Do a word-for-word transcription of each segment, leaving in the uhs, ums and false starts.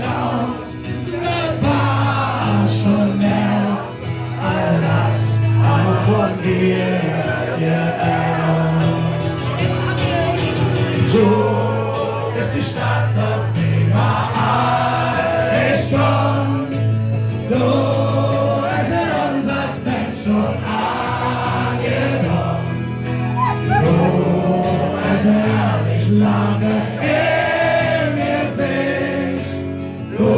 Laut, dat wor schon nerv, all dat han mer vun dir geerbt. Do es die Stadt, op der mer all stonn. Do es en uns als Mensch schon aangedomm. Do es e herrlich Laache em Gesich. Do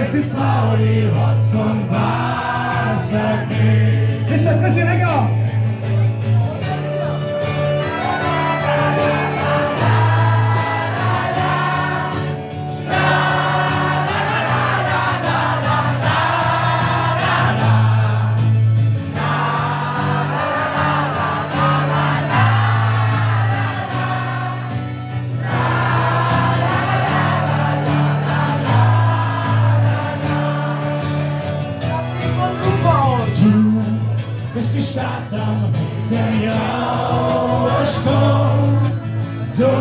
es die Frau, die hot so'n Wasser kritt. Ist das ein bisschen länger? Dat süht su super us. Do es die Stadt am Ring der Jahresstund. Do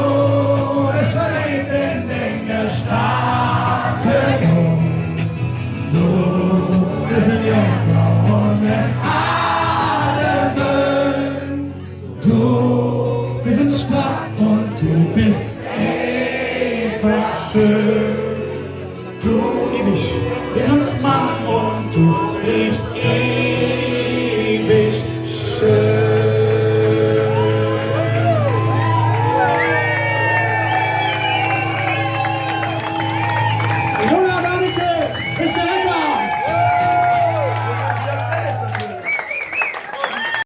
es verlebt en de Stroße. Do es en Jungfrau un en Adel. Do bes en Stadt un do bes einfach schön.